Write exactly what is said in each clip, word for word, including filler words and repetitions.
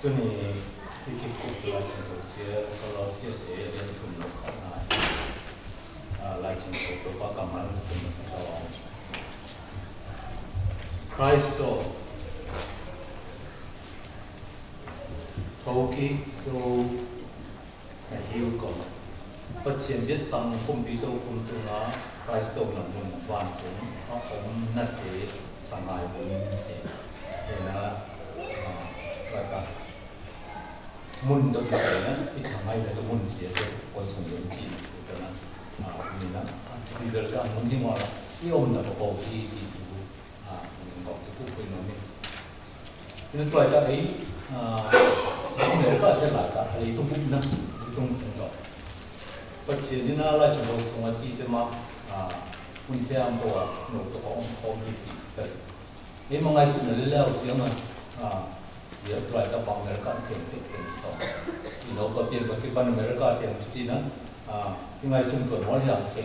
Tuni i kikup Laitsong Kosia, Kolosia te, yang tun lo kau na. Ah, Laitsong Kosia, Papa Kamal, semasa kau. Christ, Tôkô, so, na hiu kau. Păt Siên jêt sang kŭmpito kŭmtung a Christ tôk nă mun ban kŭm a ôm nă te thang ai mun se. Ê nă, a, rata. Mun tôk se nă, i thang ai nă tôk mun se se koi sung yong ti. Ê nă, a, ni nă, a, ti bel se a mun ni mô la, i ôm nă kau ti ti tu. A, ngŏk ti kŭ kŭ nô ni. Ê nă, tuai ta ê, a, America te la ta, ê, tung kŭ nă, tung kŭ nă. Păt Siên ni nă la chong sung a chi se ma, a, un te am po a, nô to kong kong ni chi. Ê, ma ngai sung nă leleo chi ma, a, ya tuai ta bang America te te te to. Ê nô păt Siên păt ki bang America te te nă, a, i ngai sung to mô ya te.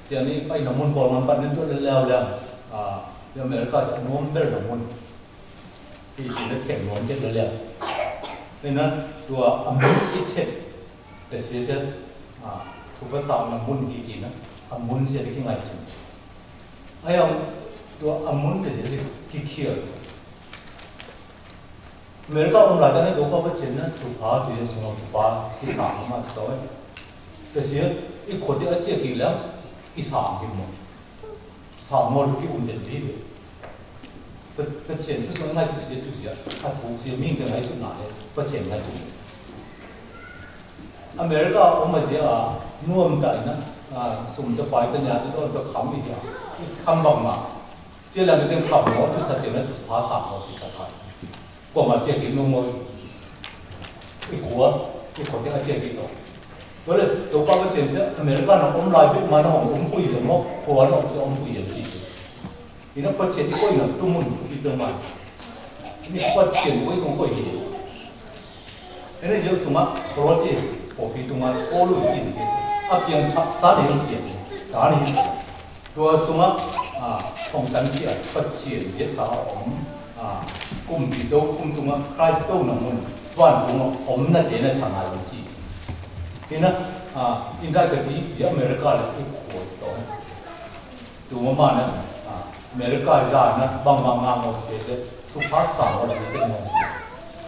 Chi ni pai nă mun kol ngan păt ni to leleo leo, a, ya America sa nôm bel nă mun. Ê, chi nă cheng nôm cheng leleo. Ê nă, tua a mun i cheng. Te se se, a, thu pa sa nă mun i chi nă, a mun se ki ngai sung. Ayang, tua a mun te se se ki kier. America ôm lai ta nă dôpa păt Siên nă, thu pa, tu ye sung nă thu pa, ki sang ma tui tao. Te se, i khot i a chia ki lăng, i sang ki mô. Sang mô lu ki um zen di. Păt, păt Siên tu sung ngai suk se tu se, a thu se ming ke ngai suk na he, păt Siên ngai suk. America ôm ma se a, nuôm ta nă, a, sum ta pai ta nia ta don ta khăm i ya, i khăm bang ma. Che la ke teng khăm mô, tu sa che nă, thu pa sang mô, tu sa ta. Kua ma che ki nô mô. I kua, i kua ke a che ki to. Tole, to pa ka chen se, America nă ôm lai bit ma nă ôm ôm pui ye mô, kua nă ôm se ôm pui ye chi se. Ê nă păt Siên i koi nă, tu mun, tu ki tu ma. Ê nă păt Siên koi sung koi ye. Ê nă ye sung ma, kolo te, kua ki tu ma, kolo chi se. A piang thak sa ne chi. Ta ni. Tua sung a, a, thong tan chi a, păt Siên, ye sa ôm, a, kŭmpito, kŭmtung a, Christ tôk nă mun, van kŭm a, ôm nă te nă thang ai chi. Ê nă, a, in dai ka chi, ye America lĕ, i kua to. Tu ma ma nă, a, America za nă, bang bang ngă ngă se se, Thu pa sa wa di se mô.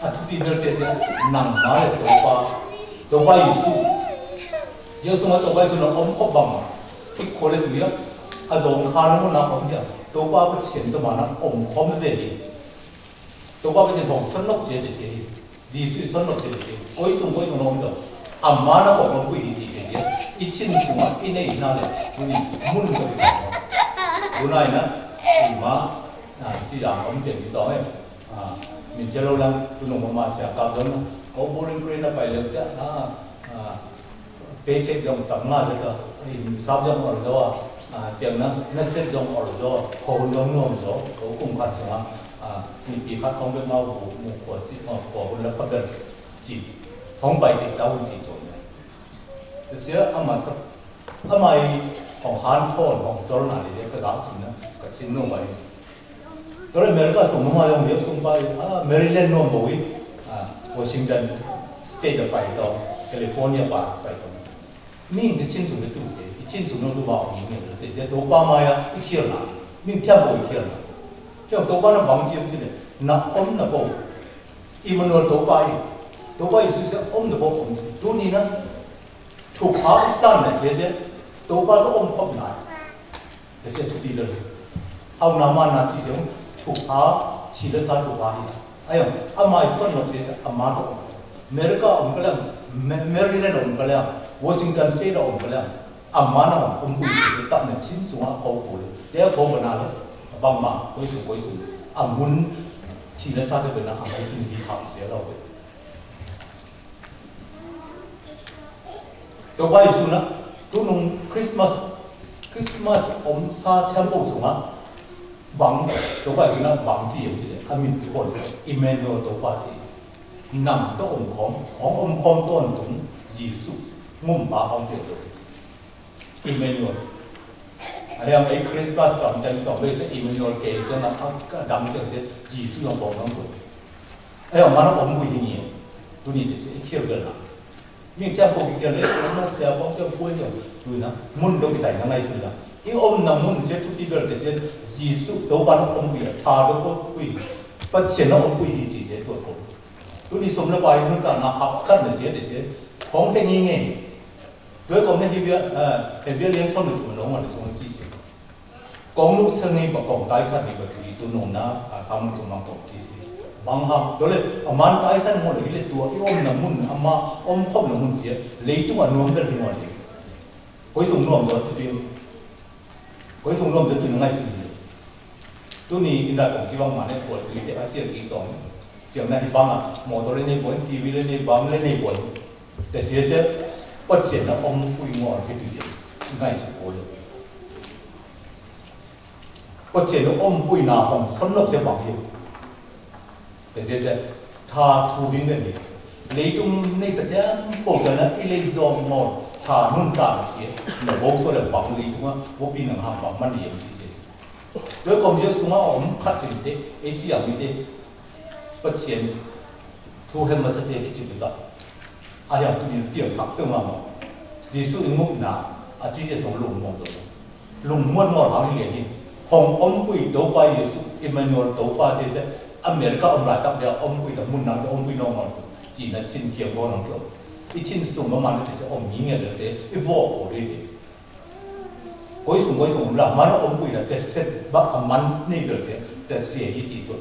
A thu pi bel se se nang ma le to pa. To pa Yêsu. Yêsu ma to pa Yêsu na ôm khôp bang ma. Ti khô le tu ya. A zong kha na mô na ôm ya. To pa pă chên to ma na ôm khôp me ve di. To pa pă chên bong săn nok se de se. Yêsu săn nok se de se. Koi sung koi sung na ôm to. A ma na ôm ôm kui di di de. I chin sung a i ne i na le. Mun mun ko di sa. Bu nai na. I ma. A, si yang ôm tiêng ti tong e. A, mĭn sia lo lăng, tu nung ma ma sia kap dong na. Ko Bowling Green na pai leo tia, a, a, paycheck dong tap ma sia ka, i, sap dong or zo, a, tiêng na, na sep dong or zo, ko hun dong nuam zo, ko kum khat sung a, a, mi pi khat kong bet mau bu, mu kua si, ma kua hun la kap dong, ci. Hong pai tik tau ci chon na. Sia ama sap, Ama i hong han thon, hong sol na lei, ka dang sin na, ka chin nô bai. Tore America sung ma yong yek sung bai, a, Maryland nô bai, a, Washington State bai to, California bai, bai to. Mi ngi chin sung tu se, i chin sung nô tu ba mi ngi te se to ba ma ya, i kiel na. Mi tiang bo i kiel na. Tiang to ba na bang chi chi ne. Na om na bo. Emmanuel to ba i. To ba i su se om na bo om se. Tu ni na. Thu pa i san na se se, to pa to om khop na. Te se thu pi lơ. Hau na ma na chi se, thu pa, chi lơ sa thu pa hi. Ayong, ama i son no se se, ama to om. America om ka lăng, Ma-, Maryland om ka lăng, Washington State om ka lăng. Ama na om, om bui se, ta na chin sung a kau kau lơ. Te kau ka na lơ, bang ma, koi sung, koi sung. A mun, chi lơ sa te bê na, a koi sung hi kham se lơ bê. Tôkpa Yêsu na, tu nung Christmas, Christmas ôm sa temple sung a, bang, Tôkpa Yêsu na bang ti yem ti le, a min ti kon, Emmanuel Tôkpa ti. Nang to ôm khom, khom ôm khom ton tung, Yêsu, ngum ba ôm ti to. Emmanuel. Ayang ai Christmas sam tem tong, bê se Emmanuel ke, jang na, a, dang jang se, Yêsu yang bong nang ko. Ê, a man ôm bui hi ni. Tui ni tê se i kial bel na. Ming tiam ko ki kial le, ôm na se a bong tiam ko yo. Tui na, mun dong i sai na ngai su na. I ôm na mun se tui bel tê se, Jisu, tôban ôm bui, tha dong ko bui. Pă chen na ôm bui hi ji se tui ko. Tui ni som na bai mun ka na hap san na se tê se. Hong tê ngi nge. Tui ko ne hi bia, ê, hi bia liang som na tui na ngon na som ji se. Kông nô sơng ni bă kông tai sat ni bă tui tu nô na, a, sa mơ̆n tu mang kông chi si. Bang hăng, dô lĕ, a man tai sat ngô lĕ, lĕ tua, i ôm na mun, a ma, ôm khŏm na mun sia, lĕ tua nuôm dơ̆ ngô lĕ. Kôi sung nuôm dô tu tim. Kôi sung nuôm dô tu ngai si. Tu ni inda kông chi bang ma ne, kôi tu te a chia ki tông. Chia na hi bang a, mô tô lĕ ne bôn, ti vi lĕ ne bang lĕ ne bôn. Tê sia sia, pă chia na ôm bui ngô lĕ tu tim. Ngai si kôi lĕ. Pă chen nô ôm bui na hŏng săn nôp se bang yê. Tê se se, tha thu bing beng yê. Lê tum nê sa tiam pô ta na i lê zong mô, tha nun ta na sie. Nô bông sô lê bang lê tum a, bô pi nang hang bang man yê mô si se. Doi kôm yê sung a ôm khăt sin tê, ê si yang mi tê. Pă chen, thu hên ma sa tê ki chi tê sa. A yang tu yin piêng hak tơ ma mô. Yêsu i nguk na, a chi se tông lung mô tông. Lung muôn mô hang yin yin. Hong ôm bui tôba Yêsu, Emmanuel tôba se se. America ôm lai tak dia ôm bui tak mun nang ôm bui nong mô. Chi na chin kiêng mô nong kiêng. I chin sung mô man te se ôm nyi nge de te, i vô ôh de te. Kôi sung kôi sung la man ôm bui na te se ba a man ni de se, te se i chi tu.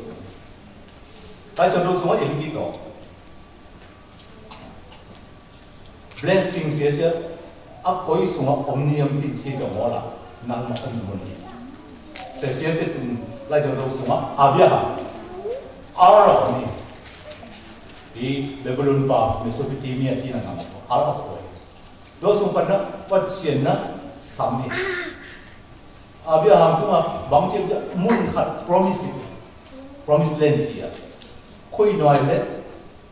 Ai chon dong sung a yin ki to. Blessing sia sia, a kôi sung a ôm ni yam pin sia sia mô la, nang ma ôm mô ni. Tê sia sia tŭ, lai jong dô sung a, Abraham. Ar a ôm ni. Di Babylon pa, Mesopotamia ti nang a mô, ar a kôi. Dô sung pa na, pă chen na, sam ni. Abraham tung a bang chen mun khat promise. Promise land chen a. Kôi noi le,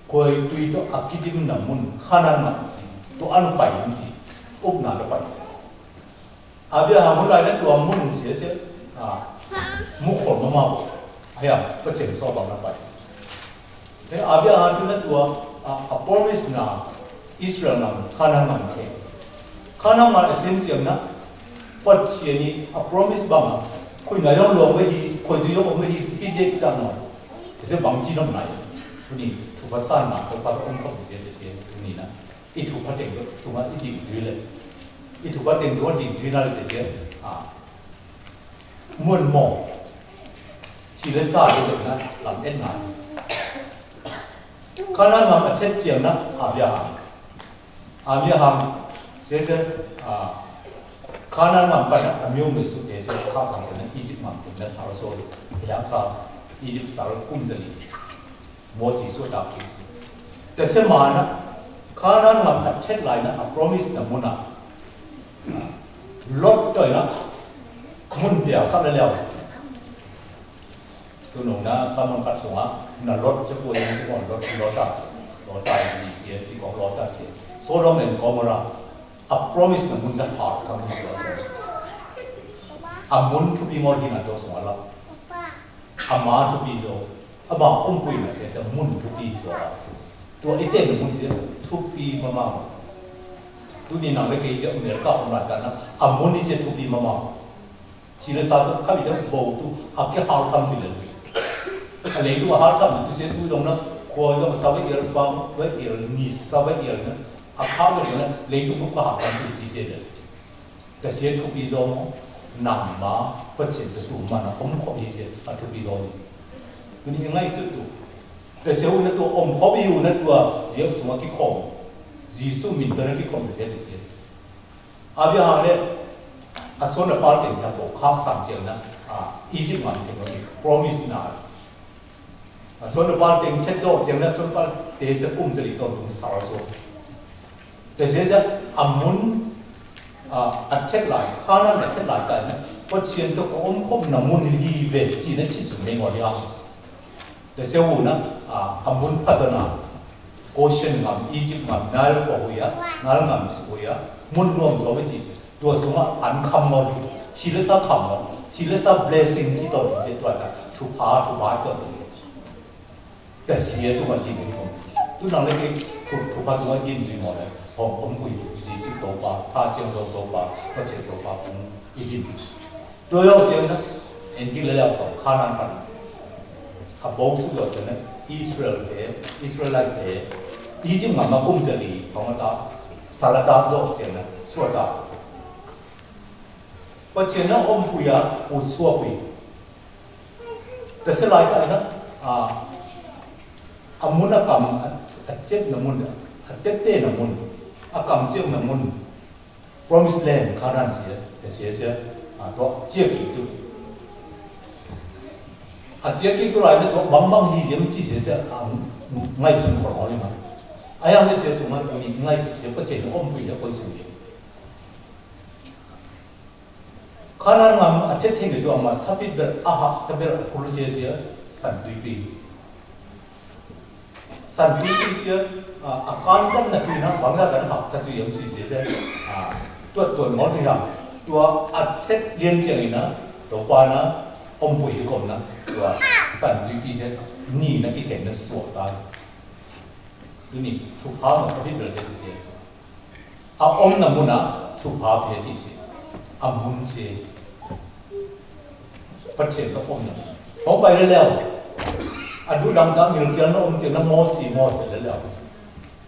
kôi tui to a kidim na mun Kanan ma chen. To an pai chen. Uk na to pai. Abraham mun lai le to a mun sia sia. A. Mu khol ma ma. Aya, pă chen so bang na pai. Ê, Abraham tu na tua, a, a promise na Israel ngam, Kanan ngam teng. Kanan ngam a teng tiang na, pă chen ni, a promise bang a, kôi na yong long we hi, kôi tu yong we hi, hi dek tang na. Tê se bang chi nong nai. Tu ni, tu pa san na, tu pa ong kong se, tê se, tu ni na. I tu pa teng, tu ma i ding tu le. I tu pa teng, tu ma ding tu na le, tê se, a. Muôn mông. Sì lĕ sa lĕ na, lăm ét na. Kanan ngam a thet chiang na, Abraham. Abraham, se se, a, Kanan ngam pa na, a miu miu su te se, ka sang se na, Egypt ngam na, sar so, yang sa, Egypt sar kum zali. Môsi sô dap ki si. Tê se ma na, Kanan ngam a thet lai na, a promise na mun a. Lot tơi na, mun tia sa lĕ leo. Tu nung na, sa mun khat sung a, na Lot se kuai na, tu nung Lot, Lot a, Lot a, i si, i si kong Lot a si. Sodom and Gomorrah, a promise na mun sa hard kang ni Lot. A mun thupi mor hi na to sung a la. A ma thupi zo. A ma ôm bui na se se mun thupi zo. Tua i ten mun se thupi mama. Tu ni nang le ke i America ôm lai ta na. A mun i se thupi mama. Sì lĕ sa tu kami ta bô tu a ke hal kam tu le. A le tu hal kam tu se tu dong na. Kua dong sa ve il bang ve il ni sa ve il na. A ka ve na le tu bu ka hal kam tu ci se le. Tê se thupi zo mô, nang ma, pă chen tê tu ma na, ôm khôp i se, a thupi zo mô. Tui ni ngai su tu. Tê se u na tu, ôm khôp i u na tu a, Yêsu ma ki khôm. Yêsu min tơ na ki khôm tê se, tê se. Abraham lĕ, a son na pal teng ta bô, ka sang chen na, a, Egypt ma teng na, promise na. A son na pal teng chet zo, chen na son pal, tê se kum se li ton tung sar zo. Tê se se a mun, a, a thet lai, Kanan a thet lai ta na, pă chen to ko ôm khôp na mun hi ve, chi na chi su me ngô li a. Tê se u na, a, a mun pha to na, Goshen ngam, Egypt ngam, Nile ko hui a, Nile ngam su hui a, mun nuam zo ve chi su, tua sung a an kham ngô li, chi lĕ sa kham ngô, chi lĕ sa blessing chi to, chi tua ta, thu pha, thu pha to, Tasi ê tu ma jin ê kong. Tu nang lĕ kê tu tu pa tu ma jin jin mô lĕ. Hong kong bui Yêsu Tôpa, pa chiang dong Tôpa, pa chiang dong pa kong i jin. Tu yau chiang na, en ti lĕ lĕ kong Kanan pan. A bok su yau chiang na, Israel ê, Israelite ê. I jin ma ma kum jali, kong ma ta, salata zo chiang na, suata. Pa chiang na om bui a, u sua bui. Tasi lai ta na, a, a mun a kam, a, a chet na mun, a tete na mun, a kam chet na mun, Promised Land, Kanan sia, tasi sia, a, to chia ki tu. A chia ki tu lai na to bang bang hi yem chi sia sia, a, ngai sum ko lai ma. A yang na chia tu ma, mi ngai sum sia, pa chia na om pui ya koi sum ya. Kanan ngam a chet hing tu ama sapit ber aha sapit a pul sia sia san tui pi. San tui pi sia, a, a kan kan na tui na bang na kan hak sa tui yam si sia sia. A, tuat tuat ngol tui ha. Tua a chet lien chiang ina, tua pa na, om pui hi kom na, tua san tui pi sia, ni na ki ken na suak tai. Tu ni, tu pa ma sapit ber sia sia. A om na mun a, chu pa pia chi si. A mun si. Păt sien ka om na. Hŏng bai leo leo. A du dang dang ngil kial na om chiang na Môsi, Môsi leo leo.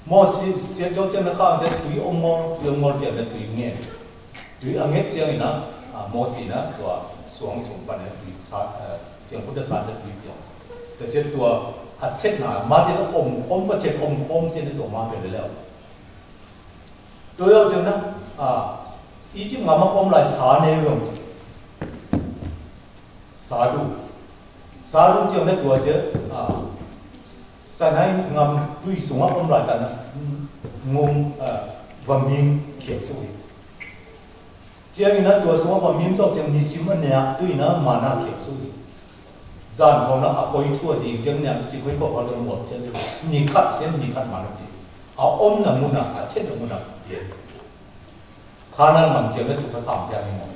Môsi, siat yŏk chiang na ka, chiang tui om ngol, tui om ngol chiang na tui ngen. Tui a nget chiang na, a, Môsi na, tua suang suang pan na tui sa, a, chiang put sa na tui piong. Tui siat tua, a chet na, ma tui na om khom, păt sien om khom sien na tua ma pia leo leo. Tua yau chiang na, a, i chiang ngam ma kom lai sa ne yong. Sa du. Sa du chiang na tua sia, a, sa nai ngam tui sung a kom lai ta na, ngum, a, va mim kiak sui. Chiang ina tua sung a va mim tok chiang ni sim a nea tui na ma na kiak sui. Zan hŏ na a koi chua zing chiang nea tui koi kua hŏ na mot chiang ni khat sim ni khat ma na pi. A om na mun a, a chet na mun a pi. Kanan ngam chiang na tu pa sam piang ni mo.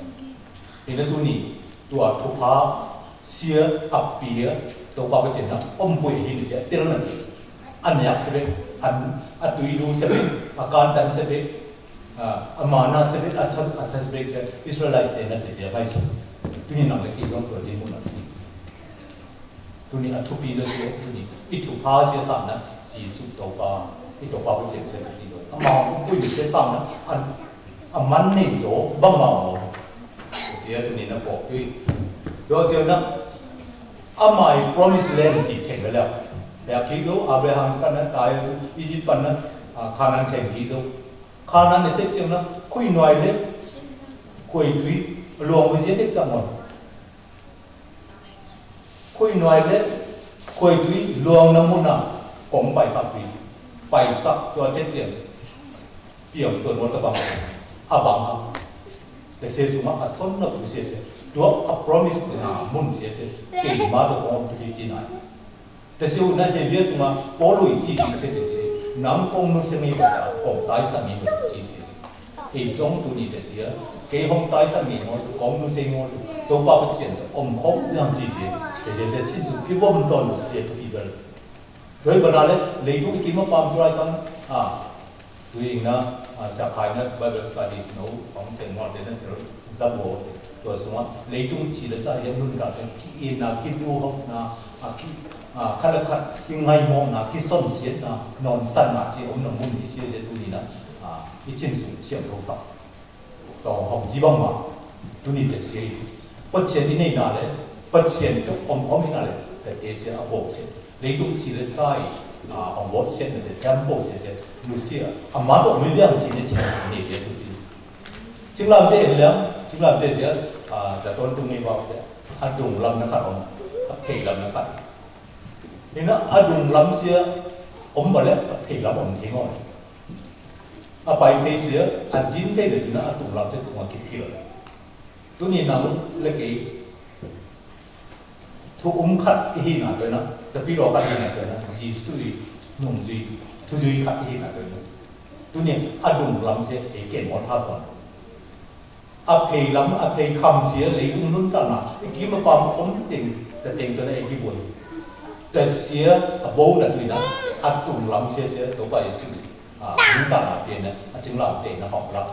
Ina tu ni, tua tu pa sia a pi, tu pa ka chiang na, om pui hi ni sia, til na pi. A nea sia pi, a, a tui du sia pi, a kan tan sia pi. A, a mana sebe, a sa, a sa sebe, Israelite sena te sia, bai so. Tuni nang le ki dong tua di mu na. Tuni a thupi do sia, tuni. I thupa sia sa na, si su to pa, i to pa sia sia ki do. A ma, kui sia sa na, a, a man ni so, ba ma mo. Sia tuni na ko, kui. Do sia na, a ma i promise land ji, te le la. Ya ki do, Abraham pan na, ta yo, Egypt pan na, a, Canaan ten ki do. Kanan ne sek siang na, khui nuai le, khui tui, luang bơ sia dek ta mon. Khui nuai le, khui tui, luang na mun na, kong pai sak tui, pai sak tua chet siang. Piang tua nuai ta bang, a bang a. Te se suma a son na tu sia sia. Tua a promise na mun sia sia. Te ma ta kong tu ki nai. Tê siu na Hêbrơ suma Pôlu i chi chi sê tê siu. Nang kông nu sê mi bata, kông tai sa mi bata chi sê. Ê zong tu ni tê siu. Kê hông tai sa mi ngô, kông nu sê ngô. Tô pa bata sian, ôm khôm yang chi sê. Tê siu sê chin su ki bom ton, yê tu i bel. Tui bana lê, lê tu i ki ma pam tu lai kang. A. Tui ing na, a, sa khai na Bible study no, kong teng mol teng na, teng zam wo, tua sung a, lê tung chi lê sa yam nun ka, ki in na, ki du hok na, a, ki, a, khat lê khat, ki ngai mong na, ki son siet na, non san na, chi ôm na mun i siet tui na, a, i chin sung siam thâu sa. Tong hong chi bang ma, tui ni tê siet. Păt sian i nei na lê, păt sian i tŭk ôm ôm i na lê, tê tê sian a bok sian. Lê tŭk chi lê sai, a, ôm bok sian lê tê tê ôm bok sian sian. Lu sian, a ma tŭk mi biang chi lê chi lê nei lê tŭk chi. Sing lam tê lê, sing lam tê sian, a, za ton tŭk mi bok sian. A dung lam na khat ôm, a kê lam na khat. Ina a dung lam sian, ôm bă lê, a kê lam ôm thê ngô. A pai pê sian, a jin pê lê ina a dung lam sian tŭk ma kê kê lê. Tui ni nang lê kê. Thu um khăt i hi na tui na, ta pi lo khăt i hi na tui na, Yêsu i nung yui, thu yui khăt i hi na tui na. Tui ni a dung lam sian, ê kên mot ha tuan. A phê lam, a phê khăm sian, lê dung nun ta na, ê ki ma pam um ting, ta ting tui na ê ki bun. Tơsia a bô na tui na, a tung lam sia sia, Tôpa Yêsu, a, nta na pia na, a ching lam te na hok la.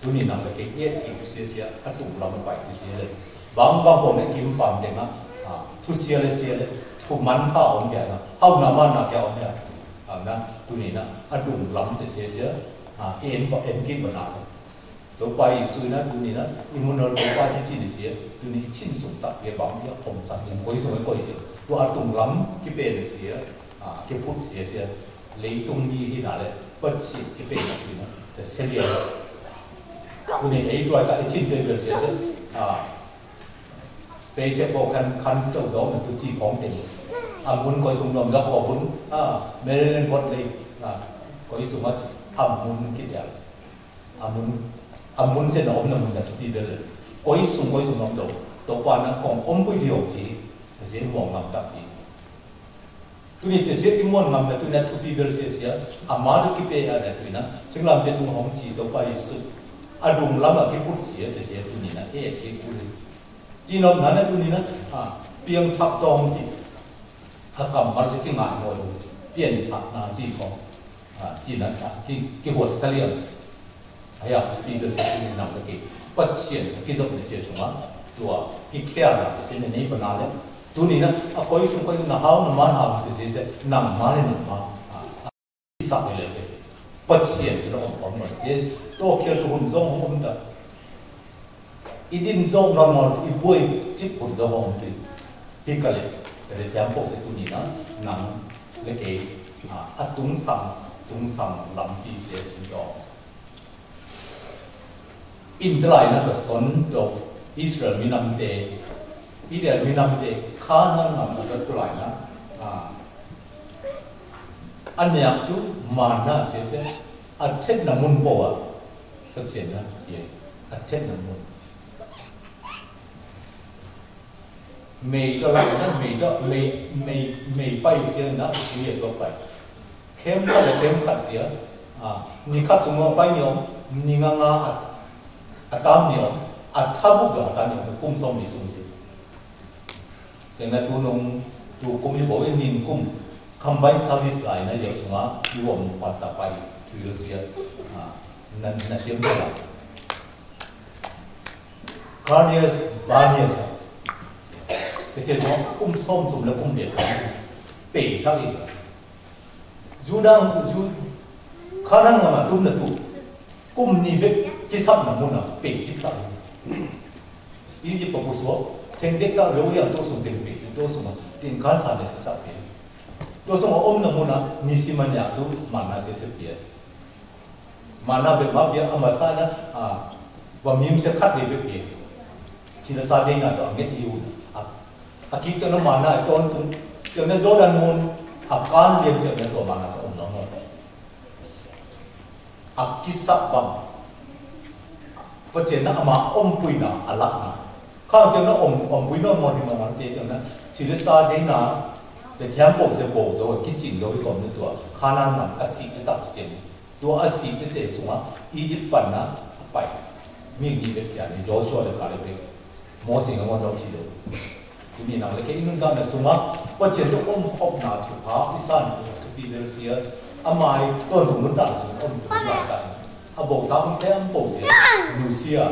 Tui ni nang la ke iet ki sia sia, a tung lam pai ki sia le. Bang bang bô ne kim pam te na, a, tu sia le sia le, tu man pa om ya na, hau na man na ke om ya. A na, tui ni na, a tung lam te sia sia, a, em ba, em ki ba na. Tôpa Yêsu na, tui ni na, i mun nol Tôpa Yêsu ni sia, tui ni chin sung tak ye bang ye hom sak ye koi sung koi ye. Tu a tung lam ki pe ni sia, a, ki put sia sia. Lei tung ni hi na le, put sia ki pe na tui na, ta sia ye. Tui ni ei tu a ta chin pe pe sia sia. A, pe che po kan, kan chau dong na tu chi phong te. A mun koi sung nom dak ko bun, a, Maryland bot lei, a, koi sung ma chi, a mun ki ya. A mun, a mun se na om na mun na thupi bel. Koi sung, koi sung om do. Tôpa na kong om bui dio chi, se muang ngam tak i. Tui ni te se ti muang ngam na tui na thupi bel se sia. A ma do ki pe a na tui na. Sing lam te tung hong chi Tôpa Yêsu. A dung lam a ki put sia, te se tui ni na. E, ki put. Chi nom na na tui ni na. A, piang thak tong chi. A kam mar se ki ngai mo. Piang thak na chi kong. A, chi na ta, ki, ki huat sa liang. A ya, ki bel se ki nang ki. Put sia, ki zop ni sia sung a. Tua, ki kia na, ki sia ni ni pa na le. Tui ni na, a koi sung koi na hau, na man hau, ki sia sia, nang ma le nang ma. A, a, ki sa ni le. Put sia, ki na om, om, om. Ye, to kia tu hun zong, om ta. I din zong na mol i bui chip pun zong hong ti. Ti ka le, ka le tiam po se tui ni na, nang le ke, a, a tung sang, tung sang lam ti se tui dong. In tơlai na ka son dong, Israel mi nam te, Israel mi nam te, Kanan nam ka sa tơlai na, a, a niak tu mana se se, a thet na mun po a, ka chen na, ye, a thet na mun. Mei tơ lăng na, mei tơ, mei, mei, mei pai tiêng na, sui yet bơh pai. Kem khăt lĕ kem khăt sia, a, ni khăt sung mơ̆ pai ni ôm, ni ngă ngă a, a tam ni ôm, a tha buk a tam ni ôm, kum sôm ni sung si. Têng na tu nung, tu kum i bô i nin kum, combined service lai na yơh sung a, i ôm pastor pai, tu yơh sia, a, na, na tiêm tơ lăng. Karnias, Barnias. Tơsĕt nô, kum sôm tum lĕ kum biă. Pê sa i. Yuđa, Yu, Kanan ngă mă tum lĕ tum. Kum ni bĕ, ki sap nă mun nă, pê ki sap. Egypt pă pu suă, têng dêk ta lô yang tô sung têng pê, tô sung têng kan sa ne sa pê. Tô sung ôm nă mun nă, ni si man ya tu, man nă se se pê. Mana bĕ ma biă, a mă sa na, a, bam yim se khăt lĕ bĕ biă. Chi na sa dêng na dŏ, a ngĕt iu na. A, a ki chă na mana, a ton tung, chă na Jordan mun, a kan liêm chă na dŏ mana sa ôm nong nong. A ki sa bam. Pă chă na a ma ôm pui na, a lăk na. Khang chă na ôm, ôm pui nong nong, nong nong, te chă na, chi na sa dêng na, te thiam pô se pô, dŏ, ki ching dŏ, ki kôm na dŏ, Kanan na, a si, te tak chă. Dua asi tete suma, Egypt pan na, apai. Mi ni bek ya ni, Joshua le kale bek. Mosi nga ngon dok si do. Tuni nang leke inun dana suma, pacien do om hok na tu pa, isan tu pi del sia. Amai, kon tu mun dana suma, om tu mun dana. Abo sa mun tem po sia, nu sia.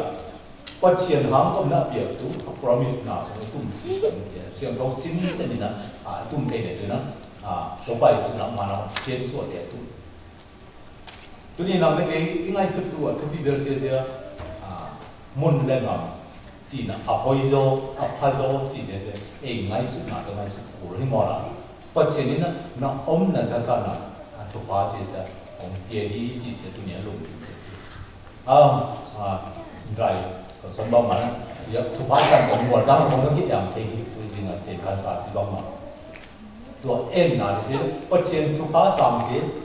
Pacien hang om na pia tu, a promise na suma tum si kan ya. Siang kau sin sen na, a tum pe ne tu na, a, to pai suna mana, sien sua te tu. Tuni nang leke i ngai sut tua, tu pi bel sia sia, a, mun le ngam, ci na, a hoi zo, a pa zo, ci sia sia, e ngai sut na, tu ngai sut kul hi mora. Pacien ni na, na om na sa sa na, a, tu pa sia sia, om pia hi, ci sia, tuni a lung. A, a, ndrai, ko sambang mana, ya, tu pa sa, ko mora, dang, ko ngi yang, te, tu si na, te, kan sa, si bang ma. Tua em na, si, pacien tu pa sa, te,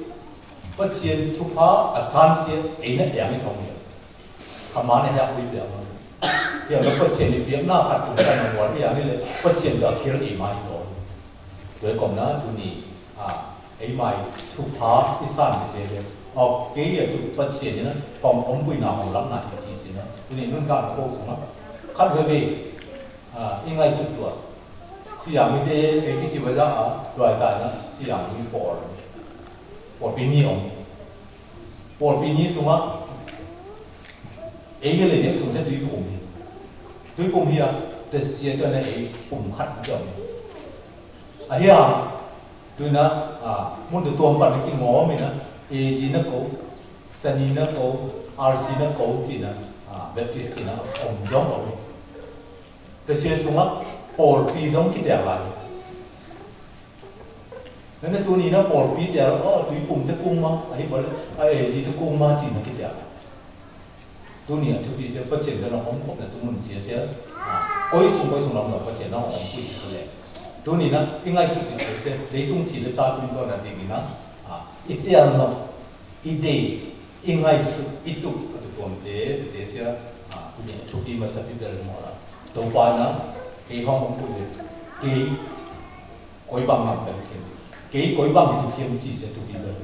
Pacien tu pa a san sia, e na e ang i thong ya. Ka ma na ya kui bia ma. Ya na pacien ni bia na ka tu ka na wa ya ni le, pacien tu a kiel e ma i thong. Doi kom na tu ni, a, e ma i tu pa i san ni se se. O, ke ya tu pacien ni na, kong om bui na hong lam na ti ci si na. Tu ni nun ka na ko su na. Kat we we, a, i ngai su tua. Siang mì te, ê kih ci bă ja a, duai tai na, siang mì pôl. Pôl pi ni ong. Pôl pi ni sung a. Ê yê lĕ yê sung se tui pum hi. Tui pum hi a, te sia tui na ê pum khăt jong. A hi a, tui na, a, mun te tuôm pan ki ngô mì na, ê ji na kô, sani na kô, ar si na kô ji na, a, Baptist ji na, ong jong ong. Te sia sung a, pôl pi jong ki te lai. Nana tuni na pôl pi te, o, tui pum te kung ma, a hi bal, a ê ji te kung ma ji na ki te. Tuni a thupi se pachên te na hong kop na tu mun sia sia. A, koi sung koi sung lam na pachên na hong kop kut le. Tuni na, i ngai sut ti sia sia, lei tung chi le sa tung to na ti na. A, i te na. I dei, i ngai sut, i tuk, a tu tuan te, te sia, a, kuni a thupi ma sa pi bel mo la. Tôpa na, kei hong kop kut le, kei, koi bang ngam ta khiêm. Kei koi bang tu khiêm chi sia thupi bel.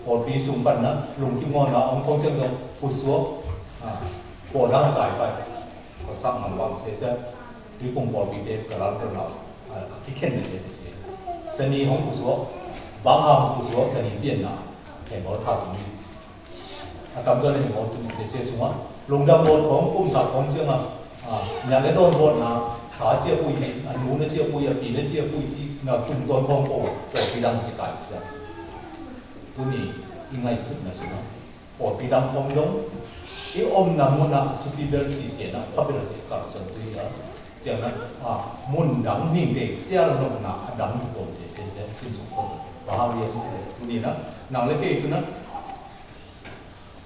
Pôl pi sung pan na, lung ki mo na, ong kong chiang dong, pu sua, a, pôl na tai pai. Kâo sap ngam bang te sia, Tui pum pôl pi te kơ lal kơ nau. A, a, ki khen ne se te se. Sani hong pu sua. Bang ha hong pu sua, sani piên na. Hê mô thak ni. A, tam tơ ne hê mô tu te se sung a. Lung dam bôt hong pum thak hong siang a. A, ña ne don bôt na. Sa chia pui, a nu ne chia pui, a pi ne chia pui, chi na tum don hong pô. Pô pi dang ki tai sa. Tu ni, i ngai sut na sung a. Pô pi dang hong dong, i ôm na mun na, su pi bel si sie na, pa bel si kar son tui ya. Chiang na, a, mun dang ning de, tia lo na, a dang ni kôm de, se se, sin su kôm. Ba ha wi ya su de, tu ni na, nang le ke tu na.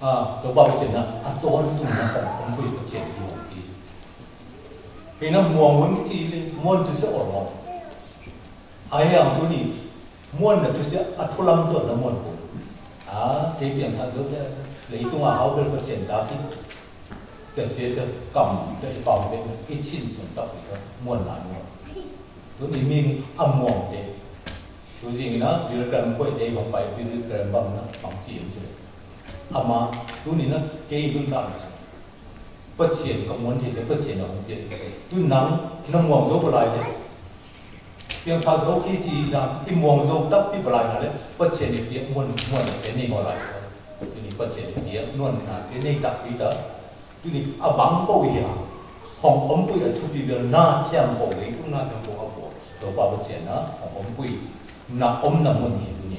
A, to ba ba chen na, a to an tu na, ka, ka, ka, ka, chen ni wang ji. He na muang wun ji le, muang tu se o lo. Ai yang tu ni, muôn na tu sia a thu lam tuan na muôn pô. A, te piang tha dâu te, lei tung a hau bel pachên ta ki. Te sia sia kam, te i pau bel na, i chin sun tak i ka, muôn na muôn. Tu ni ming a muôn te. Tu sing na, Billy Graham kuai te, hong pai Billy Graham bang na, bang chin chin. Ama, tu ni na, kei bun ta na sun. Pachên, ka muôn te sia pachên na hong pia. Tu nang, nang muôn dâu bơ lai te. Piang tha dâu ki ti na, i muông dâu tăp pi bơ lai na le, pachên i piak muôn, muôn na se ni ngô lai so. Tui ni pachên i piak muôn na se ni tăp pi ta. Tui ni a bang pô i ha. Hong ôm pui a thu pi bel na chiang pô le, tung na chiang pô a pô. Dâu pa pachên na, hong ôm pui. Na ôm na muôn ni tui ni.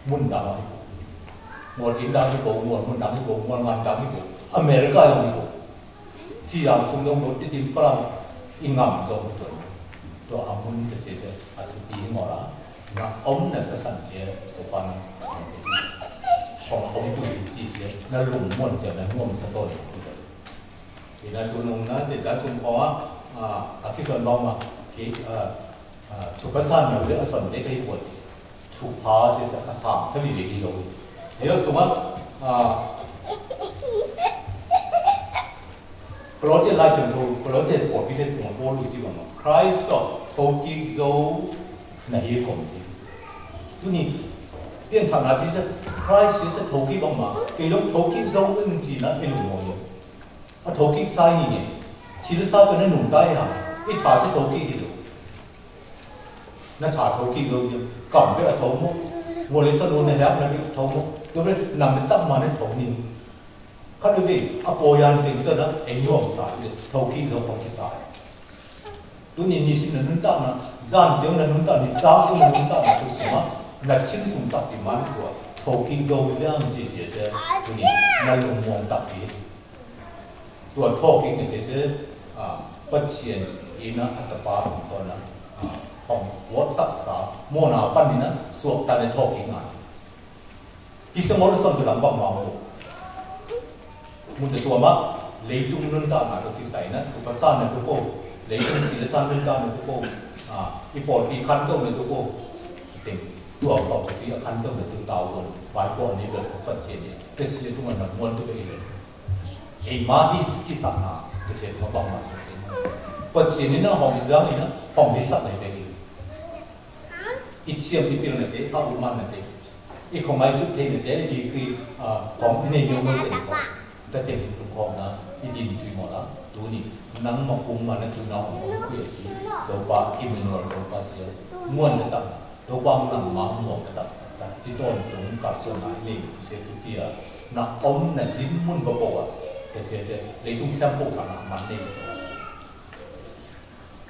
Muôn dang i pô. Muôn in dang i pô, muôn, muôn dang i pô, muôn ngan dang i pô. America dang i pô. Sì yàng sung dong dot ti tim Frăng i ngam dong tuần. Dong a mun ke se se a tu ti ngò la. Na ôm na sa san se to pan. Kong ôm tu ti se na lung muôn se na ngom sa ton. Ina tu nung na te dan sung kong a, a, a ki son bang ma ki, a, a, tu pasan na le a son de kai kuat. Chu pa se sa a sang sa li le ki lo. Yo sung a, a, Kôlôse lai chang tô, Kôlôse pô pi te tô pô lu ti bang. Christ thô kik dô na hi kôm ti. Tu ni, tiên thang na chi sa, Christ sa thô kik bang ma, kê dong thô kik dô ưng chi na ê lu mô yo. A thô kik sai ni ne, chi lu sa tô na nung tai ha, i tha sa thô kik dô. Na tha thô kik dô dô, kăm bê a thô mô. Ngô lê sa lô na hiăp na bê thô mô. Dô bê nang bê tăp ma na thô ni. Khăn bê bê, a pô yan têng tơ na, ê nhuôm sa, thô kik dô khong kê sa. Tu ni ni sin na nun tăp na, zan jêng na nun tăp ni, tang jêng na nun tăp na, tu suma, na chin sung tăp ni man kua. Thô kik dô bê ang chi sia sia, tu ni, na lung muang tăp ni. Tua thô kik ne se se, a, pachên ina a tapa tong tona, a, hong suat sak sa, mô na pan ina suat ta ne thô kik ngai. Ki se mô son tu lam bang ma mô. Mun te tua ma, lei tung nun ta na tu ki sai na, tu pasan na tu ko, lei tung chi le san nun ta na tu ko, a, i pô ki khăn tông na tu ko, têng, tua pô ki khăn tông na tu tao ko, bai pô ni bê sa pachên ni, te si tu ma na muôn tu ke i le. Ê ma hi ki sa na, kê se ma bang ma so. Pachên ni na hong dang ni na, hong hi sa na te. I chiam i pil na te, ha u man na te. I khong ai sut te na te, i degree, a, hong i ne nyong na te ko. Ta te ni tu hong na. Ih dĭng tui mò lah, tui ni, nang ma kŭm ma na tui nang ma kŭm kŭ ih, Tôpa Immanuel, Tôpa sia, muôn kơtăk, Tôpa nang ma muôn kơtăk sa, ta, ci ton tung kăl sô na, ni, sia tui tia, na ôm na dĭm mŭn bơbô a, ta sia sia, lei tung thiăm pô sa na, man ni, sia.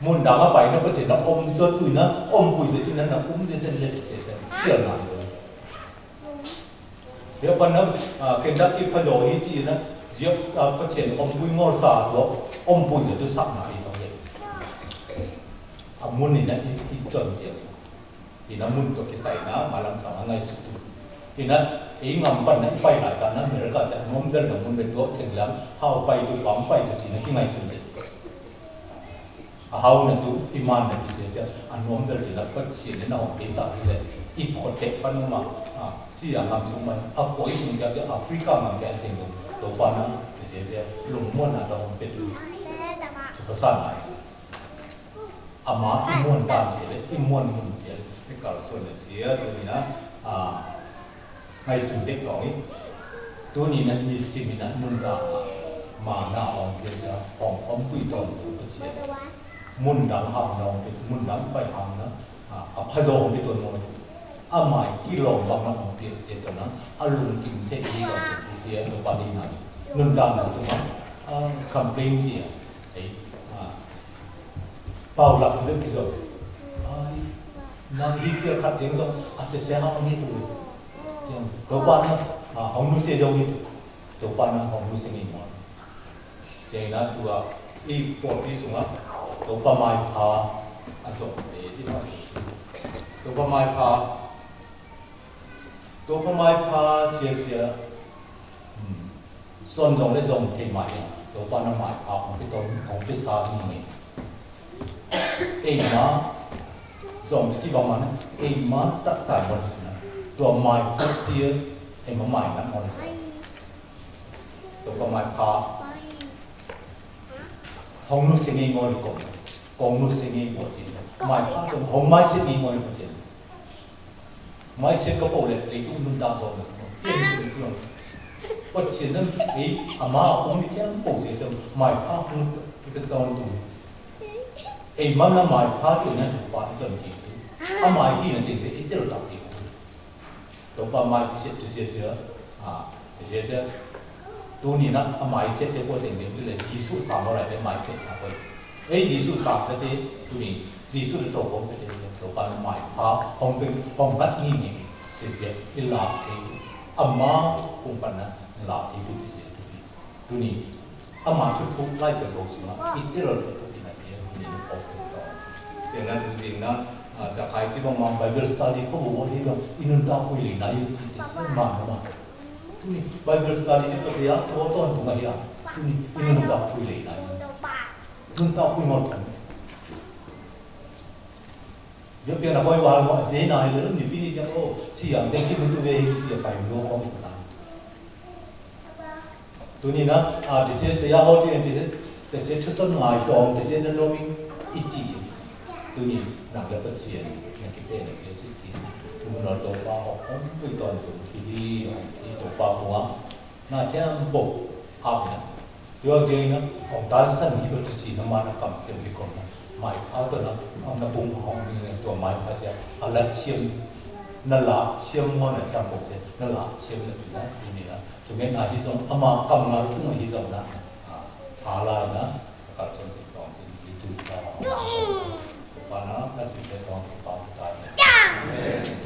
Mŭn dang a pai na, bơ chen na ôm sô tui na, ôm pui sô tui na, na ôm sia sia, lei sia sia, tia na, sia. Yua pă na, a, Kentucky pha yo hi ci na, yua, a, pă chen ôm pui ngol sa, yua, ôm pui yua tu săk na i tong ye. A mŭn ni na i, i chon yua. I na mŭn to ki sai na, ma lam sa ma ngai su. I na, i ngam pă na, i pai lai ta na, America sa, mŭn bel na mŭn bel yua, teng lam, hao pai tu, bam pai tu si na, ki ngai su bel. A hao na tu, i man na tu sia sia, a nuam bel di na pă sia na hong pê sa ri le, i protect pă nu ma, a, sia ngam sung man, a koi sung kia kia, Africa ngam kia sung tu, Tôpa na, sia sia, lung muôn na dong pê tu, su pă sa na. A ma, i muôn tan sia le, i muôn muôn sia le, i kal suan na sia, tu ni na, a, Ngai sum tek tong i. Tuni na ni simi na mundang ma na ong pia sia ong ong pui ton tu pia sia. Mundang ha nong pia mundang pai hang na. A pha zong pia ton mong. A mai ki long bang na ong pia sia ton na. A lung kim te ni ong pia sia no pa ni na. Mundang na suma. A complain sia. Ei. A. Pau lăk tu bếp kơ zŏng. Ai, nang hi kia khăt jêng zŏng, a tê se hăng hi tu. Jêng, Tôpa nă, a, hŏng nu se zŏng hi tu. Tôpa nă hŏng nu se ngin mơ̆n. Jêng nă tu a, i pô pi sung a, Tôpa mai pha, a zŏng tê, ti mai. Tôpa mai pha, Tôpa mai pha sia sia. Hmm. Son zong le zong thei mai. Tôpa na mai pha hong pê ton hong pê sa ni. Ê ma zong si ba man. Ê ma tak tak man. Tua mai pha sia. Ê ma mai na man. Tôpa mai pha. Hong nu sing ngô li kong. Kong nu sing ngô chi. Mai pha tông hong mai sing ngô li kong chi. Mai sét kơ pô lĕ, lĕ tŭ nun ta zong. Tiêm sung tŭ. Pơt sét năn, ê, ama ung ni tiêm pô sét sung, mai pha ung ni tŭ. Ê, mă na mai pha tŭ năn tŭ pa tŭ sung tŭ. Ama hi năn tŭ sét, ê, tŭ tŭ tŭ. Tŭ pa mai sét tŭ sét sét. A. Yêsu, tuni na, a mai sét tê kô têng têng tê lĕ, Yêsu sa mô lai tê mai sét sa kô. Ê, Yêsu sa sét tê, tuni, Yêsu tê tô kô sét tê, tô pan mai pha, hong pê, hong ngăt nging nging, tê sét, ê la tê, a ma, kung pan na, la tê, tê sét, tuni. Tuni, a ma chut kô lai chut kô suma, ê tê lô tê kô tê na sét, tuni, kô kô tê. Tê na, tuni na, a, sa khai chi bang ma Bible study kô bô bô tê bang, ê nun ta kô lê na, ê chi tê sét, ma, ma. Tuni, Bible study ni pati ya, wo ton tu ma ya. Tuni, ê nun ta kô lê na. Nun ta kô ngol ton. Yo pia na koi wa wa se na le ni pini ya o, si ya, de ki mutu ve, si ya pai lo ko na. Tuni na, a, tê sét tê ya ho tê tê. Tê sét chơ săn ngai tong, tê sét năn nô ming i chi. Tuni, nang lĕ pơt sét, nang kê pê năn sét sét kê. Tuni nô tô pa hŏk hŏng, tui ton tui kê đi, hŏng chi tô pa hua. Na thiăm bôk, ap na. Yo jê na, hŏng tan săn hi bơh tu chi na ma na kam chiêm đi kông na. Mai pha tô na, hŏng na bung hŏng ni na tô mai pha sét. A la chiêm, na la chiêm mô na thiăm bôk sét, na la chiêm na tui na, tuni na. Tui na hi zong, ama kam na tui na hi zong na. A, a la na. Kăl sôm tê tong tê tui sa. Tôpa na, kăl sôm tê tong tê tong tê tong.